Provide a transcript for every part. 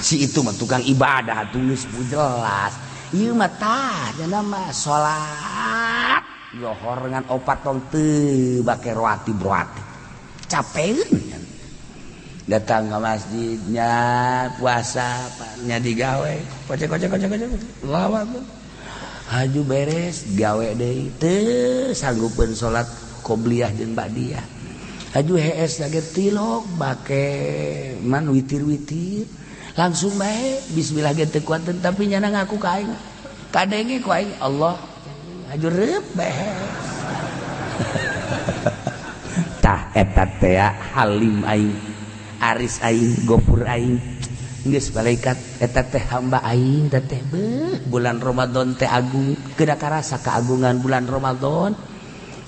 Si itu mah tukang ibadah atuh, geus jelas. Ieu mah tah nya mah salat lohor ngan opat tong teu bake rawatib rawatib. Capeun datang ke masjidnya, puasa nya digawe kocek kocek kocek kocek lawa haju beres gawe deui, teu sanggupeun salat qobliyah jeung ba'diyah. Haju hees lagi tilok bake man witir-witir langsung bae bismillah ge teu kuateun, tapi nyana ngaku ka aing, kadenge ku aing Allah, haju reup bae. Tah eta teh halim aing, aris aing, gopur aing. Geus malaikat, eta teh hamba aing teh. Beuh, bulan Ramadan teh agung, keuna karasa keagungan bulan Ramadan.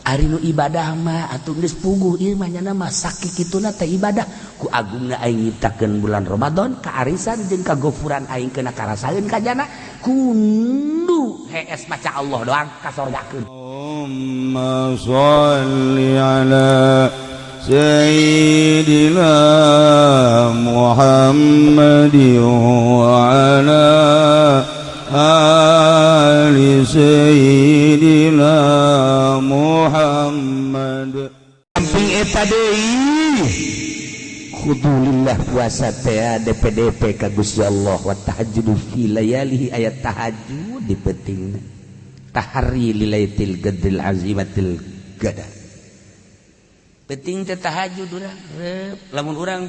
Ari nu ibadah mah atuh geus puguh ieu mah, nyana mah sakikituna teh ibadah. Ku agungna aing nyiptakeun bulan Ramadan, kaarisan jeung kagofuran aing keuna karasaeun ka jana, kundu hees maca Allah doang kasorgakeun. Allahumma sholli ala سيدنا محمد وعلى آل سيدنا محمد. Samping eta deui, kudu lillah puasa teh DPDP ka Gusti Allah. Wa tahajjudu fi layalihi, ayat tahajud di peuting, tahari lilaitil qadril azimatil qadar. Penting teh tahajud urang. Lamun urang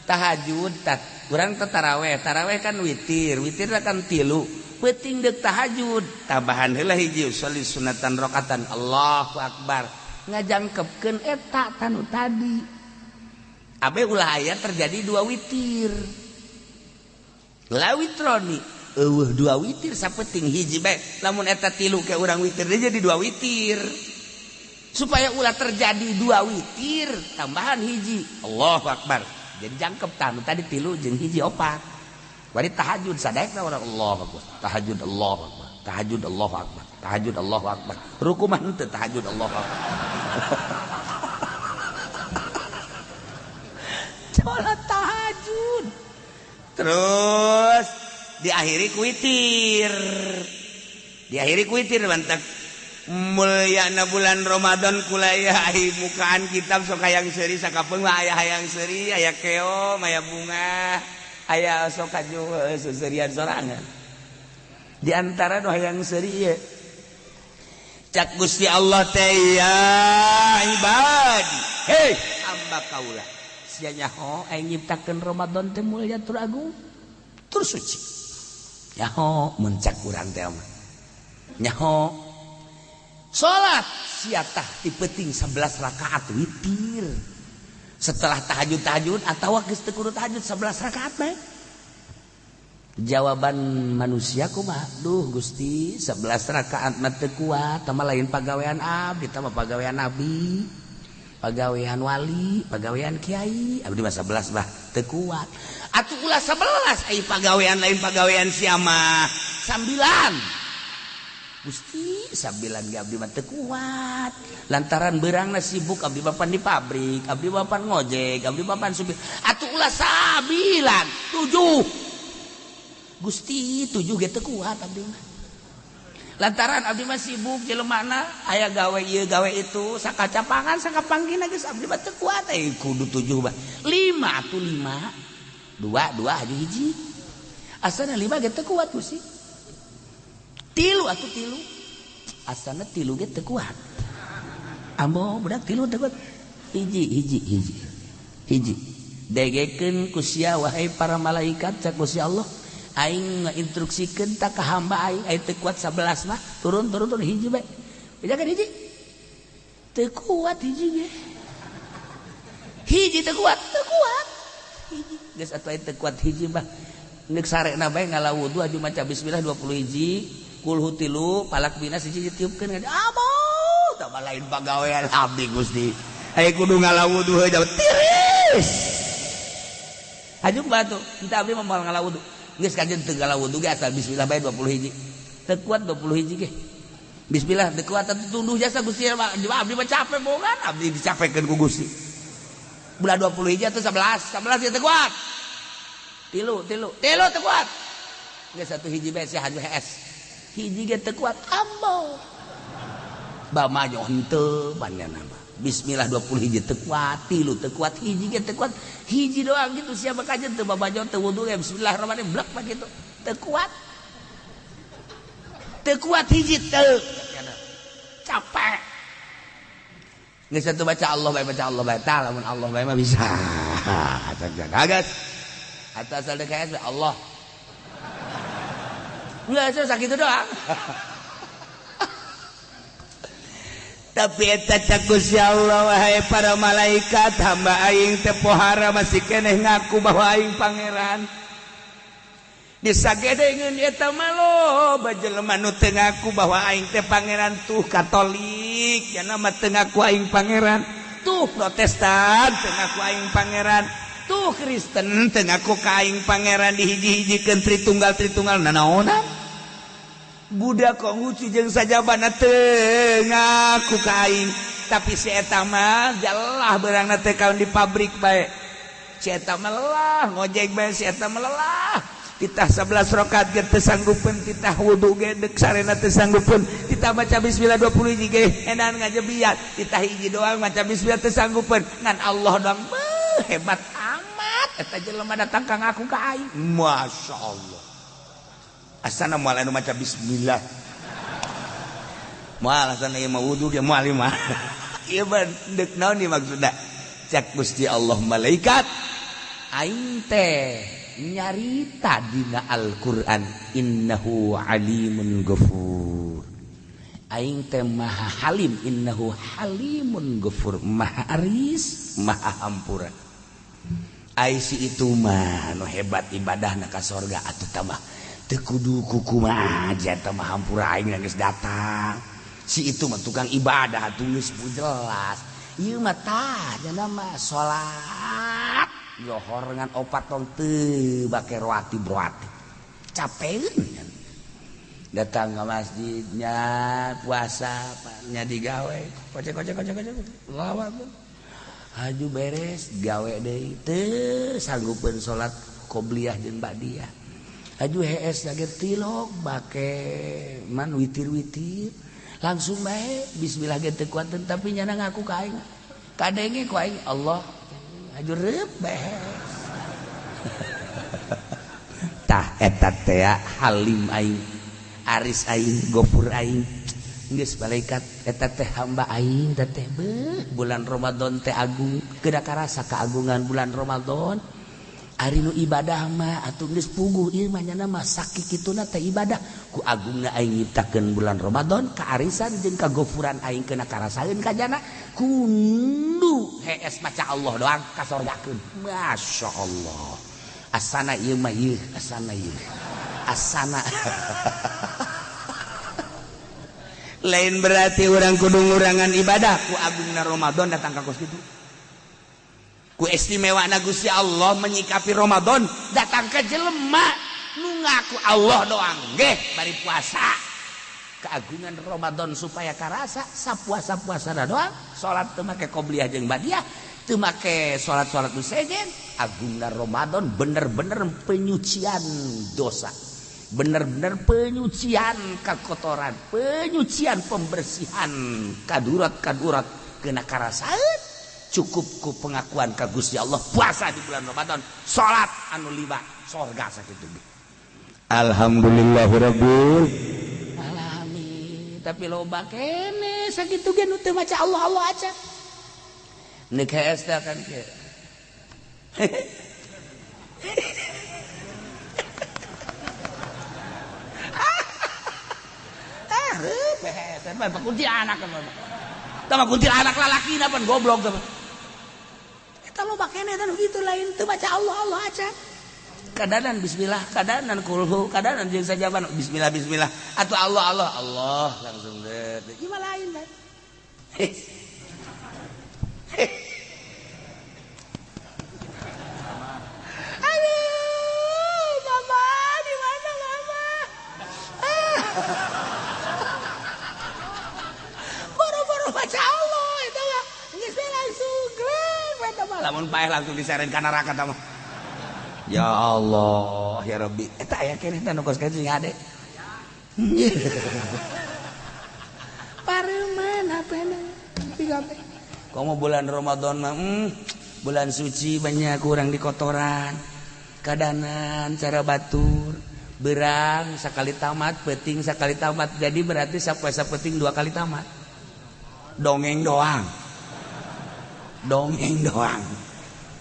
tahajud tat urang teh taraweh, taraweh kan witir, witir kan tilu, penting dek tahajud tambahan heula hiji, sholli sunatan rakaatan, Allahu akbar, ngajangkepkeun eta tanu tadi abe ulah aya terjadi dua witir. La witroni, eueuh dua witir, sapeting hiji bae. Lamun eta tilu ke urang witir dia jadi dua witir. Supaya ulah terjadi dua witir, tambahan hiji, Allahu akbar, jadi jangkep tanu tadi tilu jeung hiji opat. Bari tahajud sadaekna urang, Allahu akbar, tahajud, Allahu akbar, tahajud, Allahu akbar, tahajud, Allahu akbar. Ruku mah henteu tahajud Allahu akbar. Salat tahajud terus diakhiri ku witir, diakhiri ku witir. Mantap mulyana bulan Ramadan. Kulaya mukaan kitab sok hayang seuri, sakapeung mah aya hayang seuri, aya keom, aya bunga, aya sok kaju seserian sorangan. Di antara nu hayang seuri ieu, cak Gusti Allah teh, ya ibadi, hei hamba kaula, sia nyaho aing nyiptakeun Ramadan teh mulia tur agung tur suci? Nyaho? Mun cak urang teh mah nyaho. Salat siatah ti peuting 11 rakaat witir setelah tahajud tahajud atau geus teu kudu tahajud, 11 rakaat bae. Jawaban manusia kumaha? Duh Gusti, 11 rakaat mah teu kuat, tah lain pagawean abdi, tah mah pagawean nabi, pagawean wali, pagawean kiai, abdi mah 11 bah teu kuat. Atuh ulah 11, ai pagawean lain pagawean sia mah 9. Gusti, 9 ge abdi mah teu kuat, lantaran beurangna sibuk abdi, bapan di pabrik abdi, bapan ngojek abdi, bapan supir. Atuh ulah 9, 7. Gusti, 7 ge teu kuat abdi mah, lantaran abdi mah sibuk jelemana, aya gawe ieu gawe itu, sakacapangan sakapanggina geus abdi mah teu kuat. Eh, kudu 7 bah, 5 atuh, 5, 2 2 haju hiji. Asana 5 ge teu kuat Gusti. 3 atuh, 3. Asana 3 ge teu kuat. Ambo budak 3 teu kuat. Hiji, hiji, hiji, hiji. Degekeun ku sia, wahai para malaikat, cak Gusti Allah, aing ngainstruksikeun tak ka hamba aing, aing teu kuat 11 mah, turun turun turun, hiji bae. Bejakeun hiji teu kuat, hiji ge, hiji teu kuat, teu kuat hiji. Geus atuh, aing teu kuat hiji mah, geus sarena bae ngala wudu aju maca bismillah 20 hiji, kulhu 3, falaq binas hiji, ditiupkeun. Amo tah lain pagawean abdi Gusti, aing kudu ngala wudu heuh tiris haju batu entah abdi mah moal ngala wudu. Geus kajen teu ngala wudu ge asal bismillah bae 20 hiji. Teu kuat 20 hiji ge bismillah teu kuat atuh tunduh jasa Gusti, abdi mah capek bogan, abdi dicapekeun ku Gusti. Bulan 20 hiji atau 11, 11 ya teu kuat. Tilu tilu tilu teu kuat. Geus satu hiji bae sia haju hees. Hiji ge teu kuat ambo. Bamajo henteu bannya nama. Bismillah 20 hiji teu kuat, tilu teu kuat, hiji ge teu kuat. Hiji doang gitu sia bakajeun teu babajo teu wudu ge bismillahirrahmanirrahim blek mah kitu. Teu kuat. Teu kuat hiji teu. Capek. Geus atuh baca Allah bae baca Allah bae tah lamun Allah bae mah bisa. Geus. Atau asal DKS Allah. Enggak sakitu doang. Tapi eta cak Gusti Allah wahai para malaikat hamba aing teh pohara masih keneh ngaku bahwa aing pangeran. Disagedengeun eta mah loba jelema nu teu ngaku bahwa aing teh pangeran tuh Katolik, nya mah teu ngaku aing pangeran, tuh Protestan teu ngaku aing pangeran, tuh Kristen teu ngaku ka aing pangeran dihiji-hijikeun tritunggal-tritunggal nanaonan. Budak Konghucu jeung sajabana teu ngaku ka aing, tapi si eta mah jalah beurangna teh kaun di pabrik bae. Si eta mah lelah ngojek bae, si eta mah lelah. Titah 11 rakaat ge teu sanggupeun, titah wudu ge deuk sarena teu sanggupeun, titah maca bismillah 20 hiji ge edan ngajebiat, titah hiji doang maca bismillah teu sanggupeun, ngan Allah doang beuh hebat amat eta jelema datang ka ngaku ka aing. Masya Allah. Asana moal anu maca bismillah. Moal asana ieu mah wudu ge moal ieu mah. Ieu mah deuk naon ieu maksudna? Cak Gusti Allah malaikat aing teh nyarita dina Al-Qur'an innahu alimun ghafur. Aing teh maha halim, innahu halimun ghafur, maha aris, maha hampura. Ai si itu mah nu hebat ibadahna ka sorga atuh tambah teu kudu kukumaha eta mah hampura aing geus datang. Si itu mah tukang ibadah atuh geus jelas. Ieu mah tah nya mah salat lohor ngan opat tong teu bake roati broati. Capeun datang ke masjidnya puasa nya digawe kocek kocek kocek kocek lawan haju beres gawe deui teu sanggupeun salat qobliyah jeung ba'diyah. Haju hees lagi tilok bake man witir-witir langsung bae bismillah ge teu kuat tapi nyana ngaku ka aing kadenge ku aing Allah haju reup bae. Tah eta teh halim aing, aris aing, gofur aing. Geus malaikat eta teh hamba aing teh beuh bulan Ramadan teh agung kedah karasa keagungan bulan Ramadan. Ari nu ibadah mah atuh geus puguh ieu mah nyana mah sakituna teh ibadah ku agungna aing nyiptakeun bulan Ramadan kaarisan jeung kagofuran aing kena karasaeun ka jana kundu hees maca Allah doang kasorgakeun. Masya Allah asana ieu mah ieu asana ieu asana. Lain berarti urang kudu ngurangan ibadah ku agungna Ramadan datang ka kos kitu. Ku istimewana Gusti Allah menyikapi Ramadan datang ke jelema nu ngaku Allah doang geh bari puasa. Keagungan Ramadan supaya karasa sapuasa-puasana doang salat teu make qobliyah jeung ba'diyah teu make salat-salat nu sejen. Agungna Ramadan bener-bener penyucian dosa, bener-bener penyucian kekotoran, penyucian pembersihan kadurat-kadurat kena karasaeun. Cukup ku pengakuan ka Gusti Allah puasa di bulan Ramadan salat anu lima sorga sakitu. Alhamdulillahirabbil alamin. Tapi loba kene sakitu ge nu teu maca Allah Allah aja. Nek hees teh kan kieu. Ah, reup hees teh mah kunti anak mah. Tah mah kunti anak lalaki na pan goblok teh. Eta loba kene teh kitu lain teu maca Allah Allah aja. Kadanan bismillah, kadanan kulhu, kadanan jeung sajaban bismillah bismillah atau Allah Allah Allah langsung deh. Ieu mah lain bae. Aduh, mama di mana mama? Boro-boro baca Allah eta mah geus langsung gleng eta mah lamun paeh langsung diseren ka neraka tah mah. Ya Allah ya Rabbi eta aya keneh teh nu kos kitu sing ade. Pareuman HP-na digawe. Komo bulan Ramadan mah bulan suci banyak kurang di kotoran. Kadanan cara batur berang sekali tamat peting sekali tamat jadi berarti sapoe sapeting 2 kali tamat. Dongeng doang. Dongeng doang.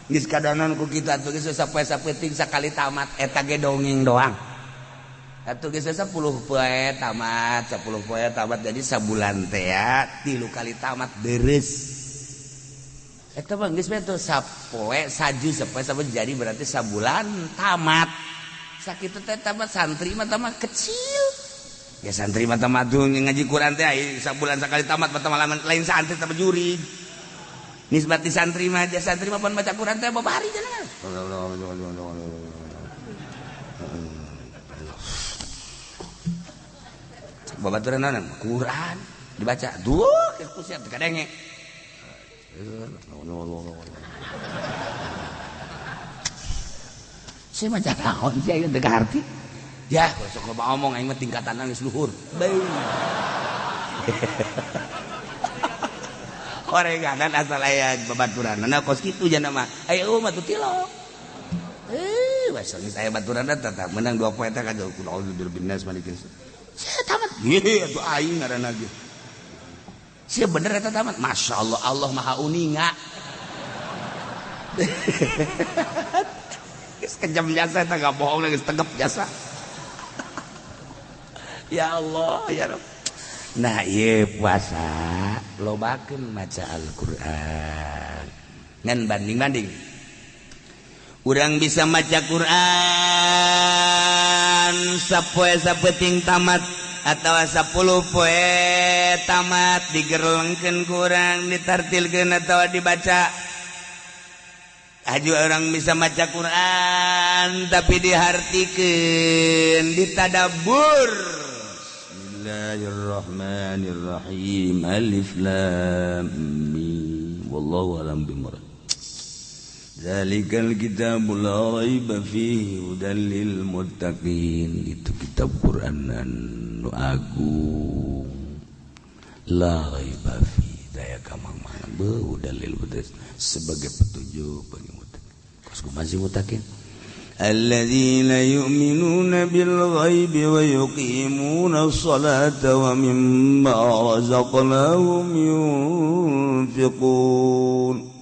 Geus kadanan ku kita atuh geus sapoe sapeting sakali tamat eta ge dongeng doang. Atuh geus 10 poe tamat, 10 poe tamat jadi sabulan teh ya 3 kali tamat deres. Eta mah geus we tuh sapoe saju sapoe sapoe jadi berarti sabulan tamat. Sakitu teh tamat santri mah tamat kecil. Ya santri mah tamat tuh ngaji Quran teh sabulan sakali tamat mah lain santri tamat jurig. Nisbati santri mah aja santri mah pan baca Quran teh babari cenah. Babaturan naon? Quran dibaca. Duh, geus siap teu kadenge. Saya maca naon sih aing teu ngarti. Ya, sok loba omong aing mah tingkatan geus luhur. Beuh. Orenganan asal aya babaturanna kos kitu jana mah. Aya eueuh mah tuh tilok. Basah geus aya baturanna tetap menang 2 poe teh ka kudu binnas malikin. Sia tamat. Ieu atuh aing ngaranna ge. Sia bener eta tamat. Masyaallah Allah Maha Uninga. Geus kejam jasa eta gak bohong geus tegep jasa. Ya Allah ya Rabb. Nah ieu puasa lobakeun maca Al-Qur'an. Ngan banding-banding. Urang bisa maca Qur'an sapoe sapeting tamat atawa 10 poe tamat digerlengkeun kurang ditartilkeun atawa dibaca. Aju orang bisa maca Qur'an tapi dihartikeun, ditadabbur. Bismillahirrahmanirrahim. Alif lam mim. Wallahu a'lam bimurad. Zalikal kitabul la raiba fihi hudal lil muttaqin. Itu kitab Quran nu agung. La raiba fihi daya kamang-mangan beuh hudal lil muttaqin sebagai petunjuk bagi muttaqin. Kos kumaha sih muttaqin? Alladzina yu'minuna bil ghaibi wa yuqimuna sholata wa mimma razaqnahum yunfiqun.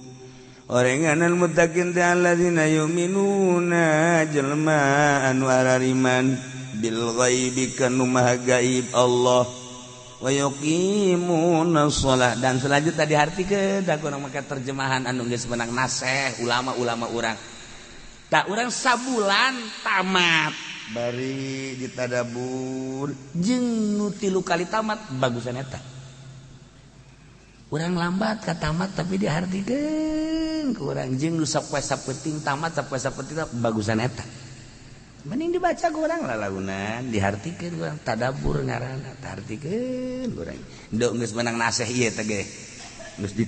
Orenganan muttaqin teh alladzina yu'minuna jelema anu arariman bil ghaibi kanu maha gaib Allah wa yuqimuna shalah. Dan selanjutnya dihartikeun da kurang make terjemahan anu geus menang naseh ulama-ulama urang. Tak urang sabulan tamat bari ditadabur jeung nu 3 kali tamat bagusan eta. Urang lambat ka tamat tapi dihartikeun ku urang jeung nu sapoe sapenting tamat sapoe sapenting bagusan eta. Mending dibaca ku urang lalaunan dihartikeun ku urang tadabbur ngaranna dihartikeun ku urang. Nduk geus menang naseh ieu teh ge. Geus di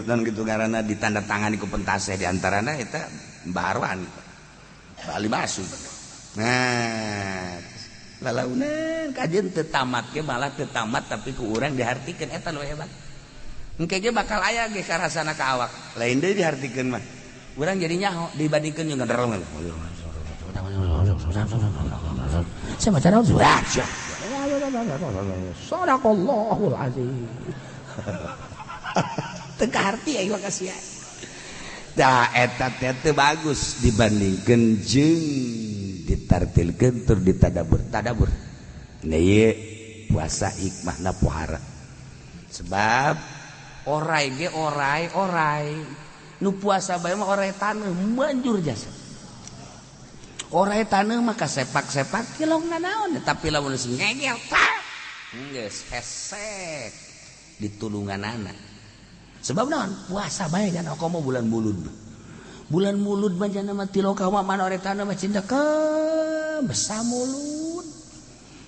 dan kitu ngaranna ditandatangani ku pentaseh di antarana eta Barwan Bali masuk. Nah, lalaunan kajian teu tamat ge malah teu tamat tapi ku urang dihartikeun eta nu hebat. Engke ge bakal aya ge karasana ka awak. Lain deui dihartikeun mah. Urang jadi nyaho dibandingkeun jeung ngerong. Saya maca naon? Sadaqallahul azim. Teu kaharti aing mah kasihan. Dah eta teh bagus dibandingkeun jeung ditartilkeun tur ditadabur tadabur. Nah ieu puasa hikmahna pohara. Sebab orai ge orai orai nu puasa bae mah orai taneuh manjur jasa. Orai taneuh mah kasepak-sepak tilong nanaon tapi lamun geus ngegel tah geus hesek ditulunganana. Sebab naon puasa bae kan komo bulan mulud. Bulan mulud mah jana mah tiloka mah mana orai taneuh mah cindekeum besamulud.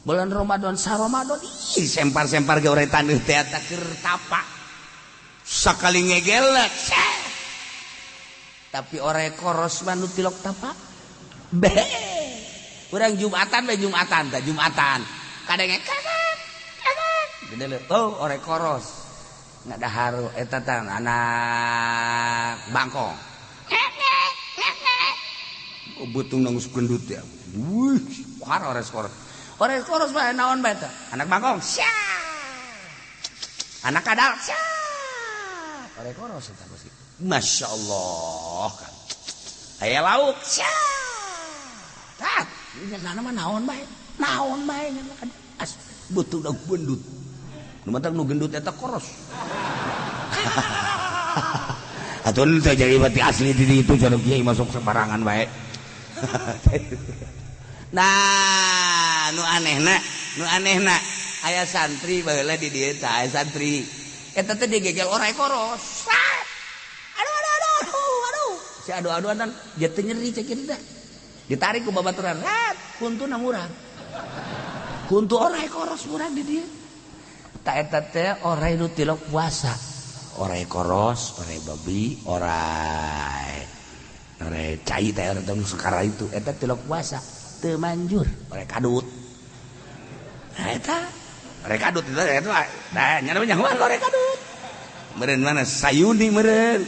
Bulan Ramadan sa Ramadan ih sempar-sempar ge orai taneuh teh eta keur tapak. Sakali ngegel tapi orai koros mah nu tilok tapak. Be. Urang Jumatan bae Jumatan tah Jumatan. Kadenge kakak kakak. Gede oh ore koros. Ngadahar eta tah anak bangkong. Betung nangis gendut ya. Wih, war ores koros. Ores koros bae naon bae tah? Anak bangkong. Sia. Anak kadal. Sia. Ore koros eta pasti. Masya Allah kan. Aya lauk. Sia. Tah, nya mah naon bae? Naon bae as betung dang gendut. Nu matak nu gendut eta koros. Atuh teh jadi berarti asli di itu cenah kiai masuk sembarangan bae. Nah, nu anehna aya santri baheula di dieu tah aya santri. Eta teh digegel orai koros. Aduh aduh aduh aduh aduh. Si adu-aduan dia teh nyeri cek kieu teh. Ditarik ku babaturan, rat kuntuna murah. Kuntu orai koros murah di dieu. Ta eta teh orai nu tilok puasa. Orai koros, orai babi, orai orai cai teh orang sekarang itu eta tilok puasa teu manjur orai kadut. Nah eta orai kadut itu eta nah nya namanya orai kadut. Meureun mana sayuni meureun.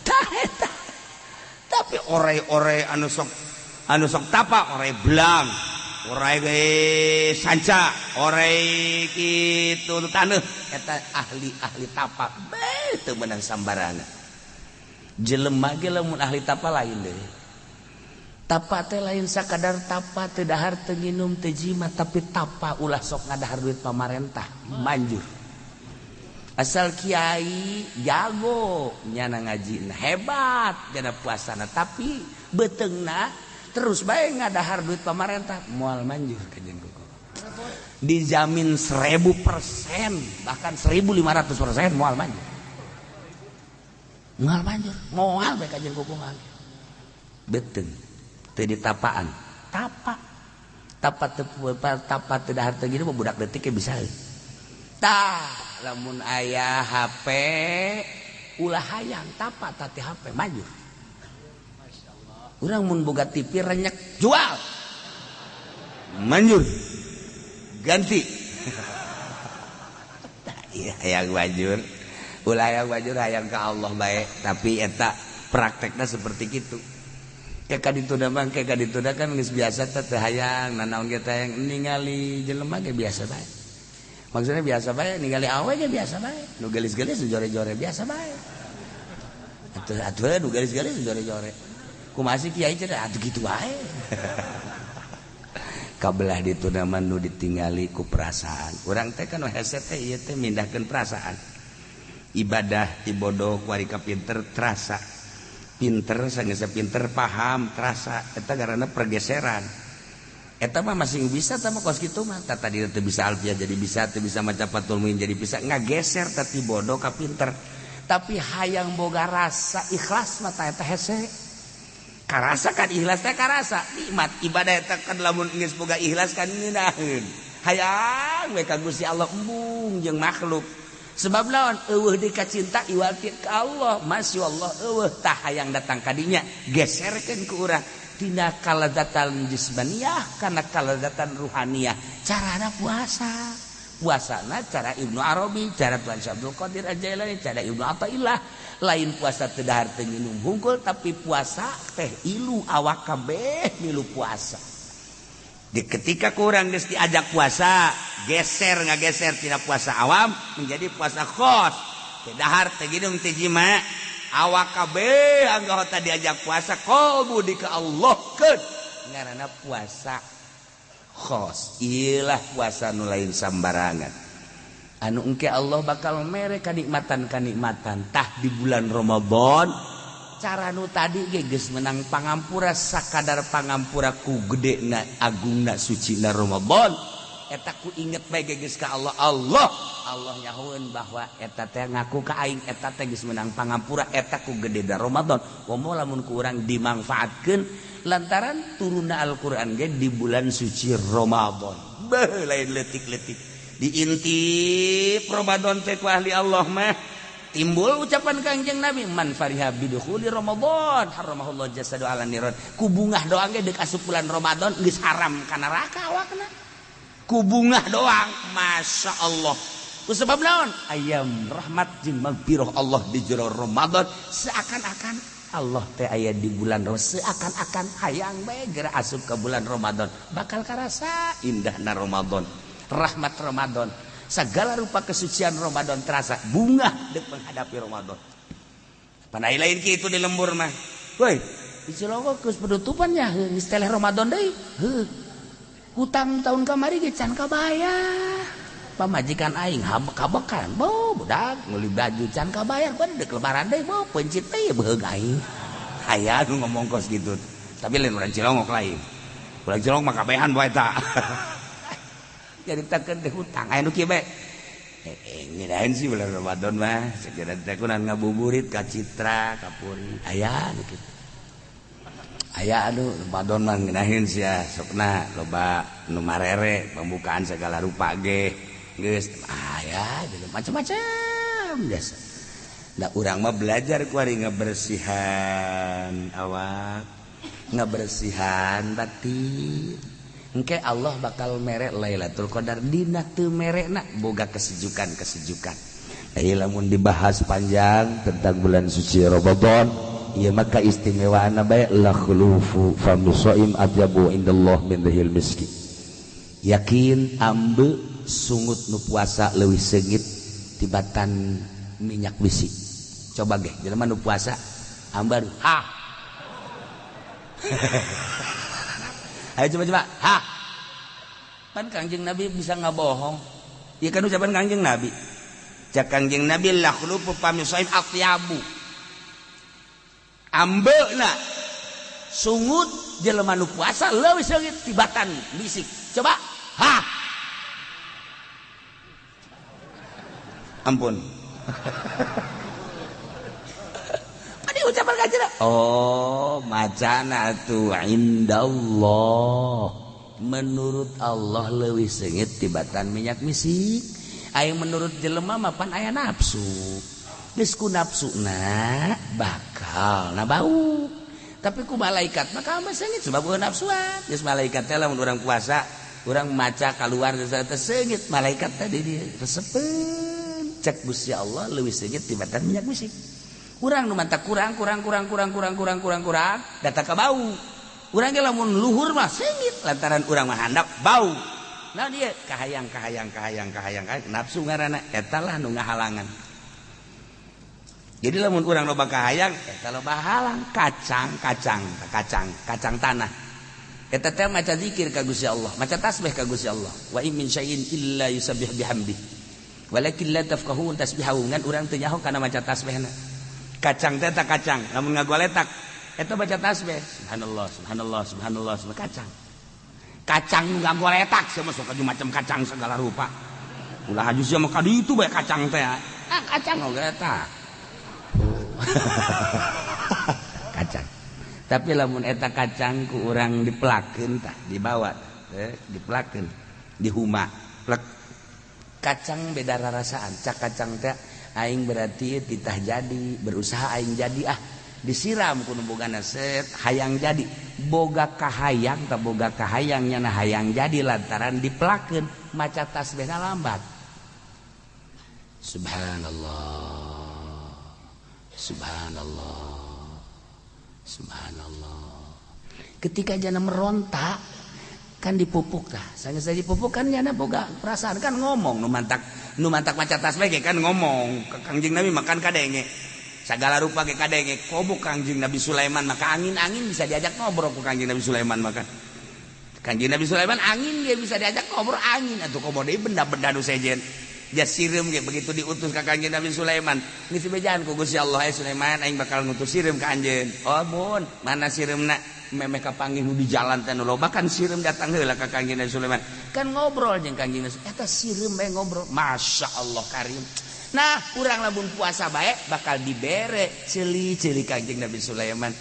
Tah eta. Tapi orai-orai anu sok tapa orai belang, orai sanca, orai kitu taneuh eta ahli-ahli tapa beuh teu meunang sambarangan. Jelema ge lamun ahli tapa lain deui. Tapa teh lain sakadar tapa teu dahar teu nginum teu jimat tapi tapa ulah sok ngadahar duit pamarentah manjur. Asal kiai jago nyana ngajina hebat jana puasana tapi beuteungna terus bae ngadahar duit pamarentah moal manjur ka jeung kuku. Dijamin 1000% bahkan 1500% moal manjur. Moal manjur, moal bae ka jeung kuku mah. Beuteung teu ditapaan. Tapa. Tapa teu tapa teu dahar teu gini budak detik ge bisa. Tah, lamun aya HP ulah hayang tapa tati HP manjur. Urang mun boga TV renyek jual. Manjur. Ganti. Iya hayang manjur. Ulah hayang manjur hayang ka Allah bae, tapi eta praktekna seperti kitu. Kayak kadituna mah kayak kadituna kan geus biasa teh teu hayang nanaon ge teh hayang ningali jelema ge biasa bae. Maksudnya biasa bae ningali awe ge biasa bae. Nu geulis-geulis nu jore-jore biasa bae. Atuh atuh nu geulis-geulis nu jore-jore. Kumaha sih kiai cenah atuh kitu wae. Kabelah dituna mah nu ditingali ku perasaan. Urang teh kan hese teh ieu teh mindahkeun perasaan. Ibadah ti bodoh ku ari ka pinter terasa. Pinter sanggeus pinter paham terasa eta garana pergeseran. Eta mah masing bisa tah mah kos kitu mah. Tah tadi teu bisa alfiah jadi bisa, teu bisa maca Fathul Muin jadi bisa, ngageser tah ti bodoh ka pinter. Tapi hayang boga rasa ikhlas mah tah eta hese. Karasa kan ikhlas teh karasa nikmat ibadah eta kan lamun geus boga ikhlas kan ngeunaheun. Hayang we ka Gusti Allah embung jeung makhluk. Sebab lawan eueuh deui ka cinta iwal ka Allah, masya Allah eueuh tah hayang datang ka dinya geserkeun ku urang tina kalazatan jismaniyah kana kalazatan ruhaniyah. Carana puasa. Puasana cara Ibnu Arabi, cara Tuan Syekh Abdul Qadir Al-Jailani, cara Ibnu Athaillah. Lain puasa teu dahar teu nginum hungkul tapi puasa teh ilu awak kabeh milu puasa. Di ketika kurang geus diajak puasa, geser ngageser tina puasa awam menjadi puasa khos. Teu dahar teu nginum teu jima, awak kabeh anggota diajak puasa qalbu di ka Allah keun. Ngaranna puasa khos. Iyalah puasa nu lain sambarangan. Anu engke Allah bakal mere kanikmatan-kanikmatan tah di bulan Ramadan. Cara nu tadi ge geus menang pangampura sakadar pangampura ku gedena agungna sucina Ramadan. Eta ku inget bae ge geus ka Allah. Allah Allah nyahoeun bahwa eta teh ngaku ka aing eta teh geus menang pangampura eta ku gedena Ramadan. Komo lamun ku urang dimangfaatkeun lantaran turunna Al-Qur'an ge di bulan suci Ramadan. Beuh lain leutik-leutik. Diintip Ramadan teh ku ahli Allah mah Timbul ucapan Kangjeng Nabi man fariha bidukhuli Ramadan haramahullah jasadu ala niron. Ku bungah doang ge deuk asup bulan Ramadan geus haram ka neraka awakna. Ku bungah doang, Masya Allah. Ku sebab naon? Ayam rahmat jeung magfirah Allah di jero Ramadan seakan-akan Allah teh aya di bulan Ramadan, seakan-akan hayang bae geura asup ka bulan Ramadan, bakal karasa indahna Ramadan, rahmat Ramadan. Segala rupa kesucian Ramadan terasa bunga dek menghadapi Ramadan. Panai lain kitu di lembur mah. Woi, di Cilongok geus penutupannya geus teleh Ramadan deui. Heuh. Hutang tahun kamari ge can kabayar. Pamajikan aing habek-habekan, bo budak meuli baju can kabayar, gua dek lebaran deui bo pencit teh beheug aing. Aya nu ngomong kos kitu. Tapi lain urang Cilongok lain. Urang Cilongok mah kabehan bae eta. Jadi takkan teh hutang aya nu kieu bae. Ngeunaheun sih bulan Ramadan mah sakira teh kunan ngabuburit ka Citra, ka Puri. Aya nu kitu. Aya anu Ramadan mah ngeunaheun sia sokna loba nu marere pembukaan segala rupa ge. Geus aya macam-macam biasa. Da urang mah belajar ku ari ngabersihan awak, ngabersihan batin. Engke Allah bakal merek Lailatul Qadar dina teu merekna boga kesejukan-kesejukan. Ieu lamun dibahas panjang tentang bulan suci Ramadan, ieu mah kaistimewaanna bae la khulufu fami shaim atyabu indallah min rihil miski. Yakin ambe sungut nu puasa leuwih seungit tibatan minyak besi. Coba ge jelema nu puasa ambar ha. Ayo coba-coba. Ha. Pan Kangjeng Nabi bisa ngabohong. Ieu kan ucapan Kangjeng Nabi. Cak Kangjeng Nabi la khulufu fami shaim atyabu. Ambeuna sungut jelema nu puasa leuwih seungit tibatan bisik. Coba. Ha. Ampun. Ucapan kanjeng. Oh, macana tuh indallah. Menurut Allah leuwih seungit tibatan minyak misik. Aya menurut jelema mah pan aya nafsu. Geus ku nafsuna bakal na bau. Tapi ku malaikat mah mah seungit sebab eueuh nafsuan. Geus malaikat teh lamun urang puasa, urang maca kaluar geus teh seungit malaikat teh di dieu resepeun. Cek Gusti Allah leuwih seungit tibatan minyak misik. Kurang nu mantap kurang kurang kurang kurang kurang kurang kurang kurang data ka bau. Urang ge lamun luhur mah seungit lantaran urang mah handap bau. Nah dia kahayang kahayang kahayang kahayang nafsu ngaranna eta lah nu ngahalangan. Jadi lamun urang loba kahayang eta loba halang kacang kacang kacang kacang tanah. Eta teh maca zikir ka Gusti Allah, maca tasbih ka Gusti Allah. Wa in min syai'in illa yusabbih bihamdi. Walakin la tafqahun tasbihahu, ngan urang teu nyaho kana maca tasbihna. Kacang teh tak kacang, lamun ngagoletak eta baca tasbih subhanallah subhanallah subhanallah subhanallah kacang. Kacang nu ngagoletak sia mah sok macam kacang segala rupa. Ulah haju sia mah ka ditu bae kacang teh. Ah kacang ngagoletak. Kacang. Tapi lamun eta kacang ku urang dipelakeun tah dibawa teh dipelakeun dihuma plek. Kacang beda rarasaan, cak kacang teh aing berarti titah jadi berusaha aing jadi ah disiram ku nu bogana set hayang jadi boga kahayang tak boga kahayang nyana hayang jadi lantaran dipelakeun maca tasbihna lambat. Subhanallah subhanallah subhanallah. Ketika jana meronta kan dipupuk tah sanggeus dipupuk kan nyana boga perasaan kan ngomong nu mantak maca tasbih ge kan ngomong ka Kangjeng Nabi makan kadenge segala rupa ge kadenge komo Kangjeng Nabi Sulaiman maka angin-angin bisa diajak ngobrol ku Kangjeng Nabi Sulaiman maka Kangjeng Nabi Sulaiman angin ge bisa diajak ngobrol angin atuh komo deui benda-benda nu sejen jas sireum ge begitu diutus ka Kangjeng Nabi Sulaiman geus bejaan ku Gusti Allah Sulaiman aing bakal ngutus sireum ka anjeun. Oh mun mana sireumna memeh kapanggih nu di jalan teh nu loba kan sireum datang heula ka Kangjeng Nabi Sulaiman kan ngobrol jeung Kangjeng Nabi eta sireum bae ngobrol Masya Allah karim. Nah urang lamun puasa bae bakal dibere ceuli-ceuli Kangjeng Nabi Sulaiman.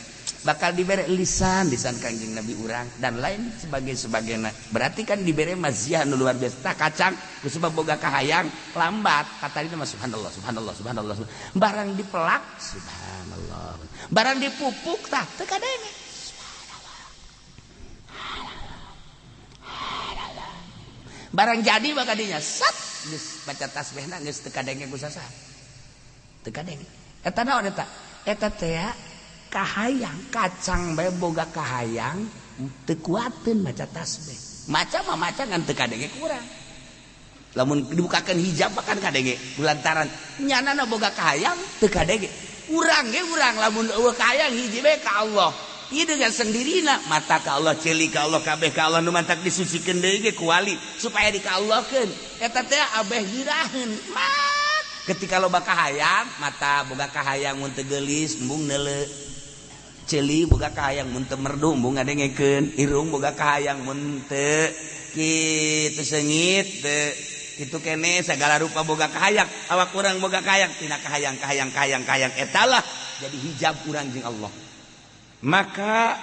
Bakal dibere lisan, lisan Kangjeng Nabi urang dan lain sebagai sebagainya. Berarti kan dibere maziah nu luar biasa. Tah kacang ku sebab boga kahayang lambat kata dina mah subhanallah subhanallah subhanallah. Barang dipelak subhanallah. Barang dipupuk tah teu kadenge. Subhanallah. Barang jadi maka dinya sat geus baca tasbihna geus teu kadenge ku sasaha. Teu kadenge. Eta naon eta? Eta teh kahayang kacang bae boga kahayang teu kuateun maca tasbih. Maca mah maca ngan teu kadenge kurang. Lamun dibukakeun hijab mah kan kadenge lantaran nyanana boga kahayang teu kadenge. Urang ge urang lamun eueuh kahayang hiji bae ka Allah. Ieu dengan sendirina mata ka Allah, ceuli ka Allah, kabeh ka Allah nu mantak disucikeun deui ge ku wali supaya dikallahkeun. Eta teh abeh giraheun. Ketika loba kahayang, mata boga kahayang mun teu geulis embung neuleu. Ceuli boga kahayang mun teu merdu embung ngadengekeun, irung boga kahayang mun teu kitu seungit teu kitu kene sagala rupa boga kahayang, awak urang boga kahayang tina kahayang kahayang kahayang kahayang etalah jadi hijab urang jeung Allah. Maka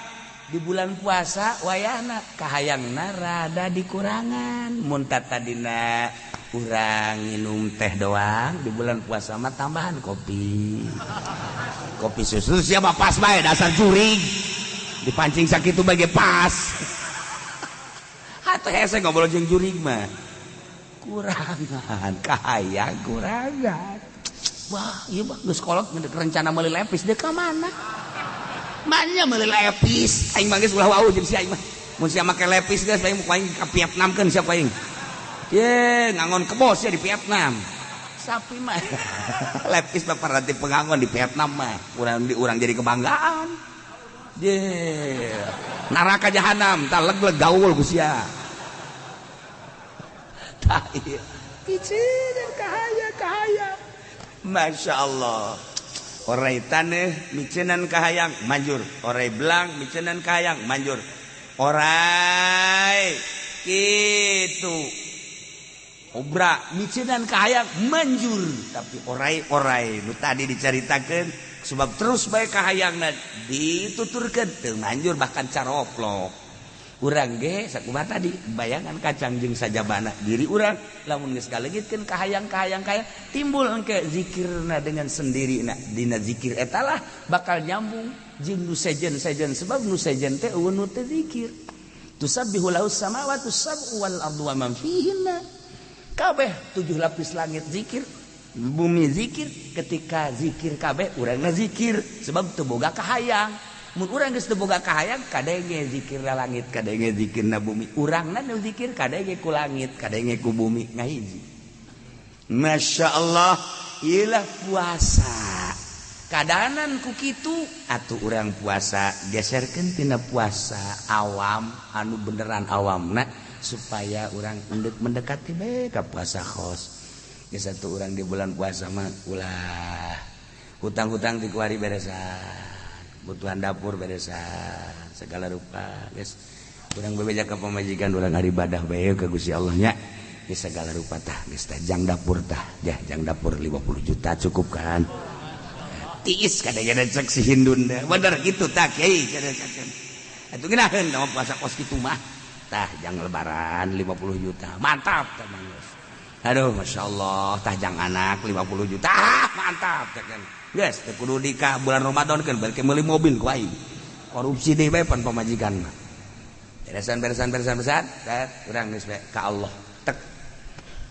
di bulan puasa wayahna kahayangna rada dikurangan mun tadina urang minum teh doang di bulan puasa mah tambahan kopi. Kopi susu siapa pas bae dasar jurig. Dipancing sakitu bae pas. Hatuh hese ngobrol jeung jurig mah. Kurangan kahayang kurangan. Wah, ieu mah geus kolot rencana meuli lepis deui ka mana? Manya meuli lepis. Aing mah geus ulah wau jeung si aing mah. Mun sia make lepis geus aing aing ka Vietnamkeun sia aing. Ye, ngangon kebos ya di Vietnam. Sapi mah lepis mah paranti pengangon di Vietnam mah. Urang di urang jadi kebanggaan. Ye. Neraka jahanam tah leg-leg gaul ku sia. Tah ieu. Piceun kahayang kahayang. Masya Allah. Orai taneuh micenan kahayang manjur, orai belang micenan kahayang manjur. Orai kitu obra micenan kahayang manjur, tapi orai-orai nu tadi dicaritakeun sebab terus bae kahayangna dituturkeun teu manjur bahkan caroplok. Urang ge sakumaha tadi bayangan kacang jeung sajabana diri urang lamun geus kaleungitkeun kahayang-kahayang kahayang timbul engke zikirna dengan sendirina. Dina zikir etalah bakal nyambung jeung nu sejen-sejen sebab nu sejen teh eueuh nu teu zikir. Tusabbihu lahu samawati sab'u wal ardu wa man fihinna. Kabeh 7 lapis langit zikir, bumi zikir, ketika zikir kabeh urangna zikir sebab teu boga kahayang. Mun urang geus teu boga kahayang kadenge zikirna langit, kadenge zikirna bumi. Urangna nu zikir kadenge ku langit, kadenge ku bumi ngahiji. Masya Allah, ieulah puasa. Kadanan ku kitu atuh urang puasa geserkeun tina puasa awam anu beneran awamna supaya urang mendekati bae ka puasa khos. Geus atuh urang di bulan puasa mah ulah hutang-hutang dikuari beresan. Kebutuhan dapur beresan segala rupa geus urang bebeja ka pamajikan urang ibadah bae ka Gusti Allah nya geus segala rupa tah geus tah jang dapur tah jah jang dapur 50 juta cukup kan tiis kadang-kadang cek si Hindun deh bener gitu tah kiai kadang-kadang atuh ngeunaheun da puasa kos kitu mah tah jang lebaran 50 juta mantap tah geus aduh masyaallah tah jang anak 50 juta ah, mantap tah kan geus teu kudu nikah bulan Ramadan kan balik meuli mobil ku aing korupsi deui bae pan pamajikan mah beresan beresan beresan beresan teh urang geus bae ka Allah tek